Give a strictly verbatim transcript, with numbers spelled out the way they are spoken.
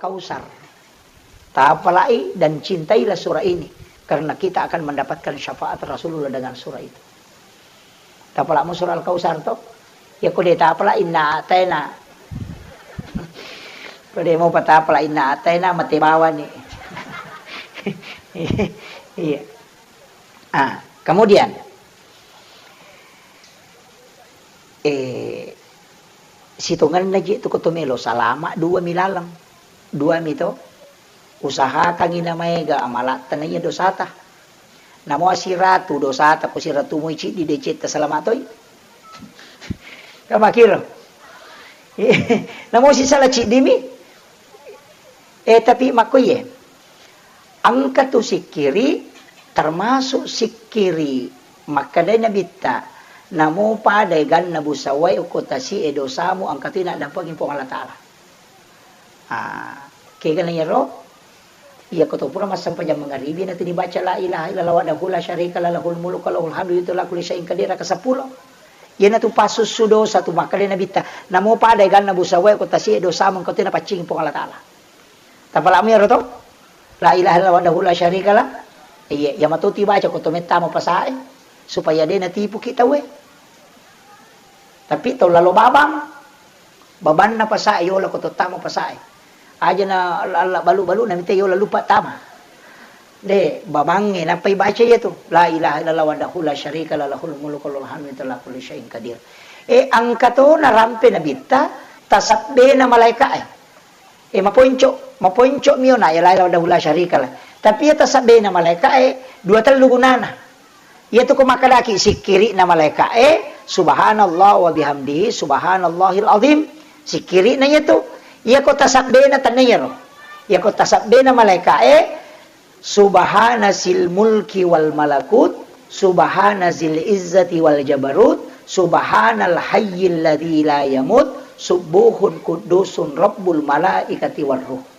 Kausar. Tapalai dan cintailah surah ini, karena kita akan mendapatkan syafaat Rasulullah dengan surah itu. Tapalakmu surah Al-Kausar to? Ya ko de tapala inna ataina. Ko de mau patapala inna ataina mate bawani. Iya. Ah, kemudian eh, sitongenna ji tu ko to melo salama dua mi laleng. Dua mi to. Usahakangi na maega amalatta na iya dosata. Namo asiratu dosata ko siratu mui ciddi decetta salama toi. Kamakiro. Namo sisala ciddi mi. Eh, tapi makko iye. Engka tu sikkiri, termasuk sikkiri makkedai Nabitta, namo pada eganna busawae okko tasi'e dosamu, engka tu naddampengi Puang Allah Ta'ala. Ah, kegana iyaro, iya ko to pura massempajang mangaribi natu dibaca la ilaha illallah wahdahu la syarika lah lahul mulku wa lahul hamdu yuhyi wa yumiitu wa huwa ala kulli syai'in qadir raka seppulo. Iyanatu pasussu dosa tu makkedai Nabitta, namo pada eganna busawae okko tasi'e dosamu, engka tu napaccingi Puang Allah Ta'ala. Tapalakmu iyaro to? La ilaha illallah wahdahu la syarikalah. Iya, iya matu tibaca ko to mettama pasae supaya de natipuki tauwe. Tapi to lalo babang, babanna pasae yola ko to tama pasae. Aja na la, la balu-balu na mite yola lupa tama. De, babangnge nappa ibaca iya tu. La ilaha illallah wahdahu la syarikalah lahul mulku wa lahul hamdu wa huwa ala kulli syai'in qadir. Eh, engka to narampe Nabitta tasabbena malaika'e. Eh, maponco, maponco mio na ya la ilaha illallah wahdahu la syarikalah. Tapi iya tasabbena malaika'e dua tellu gunana. Iya tu ko makkedaki sikkiri'na malaika'e, subhanallah wa bihamdihi, subhanallahil azim. Sikkiri'na iya tu. Iya ko tasabbena tenna iyaro. Iya ko tasabbena malaika'e, subhana zil mulki wal malakut, subhana zil izzati wal jabarut, subhanal hayyil ladzi la yamut, subbuhun quddusun rabbul malaikati war ruh.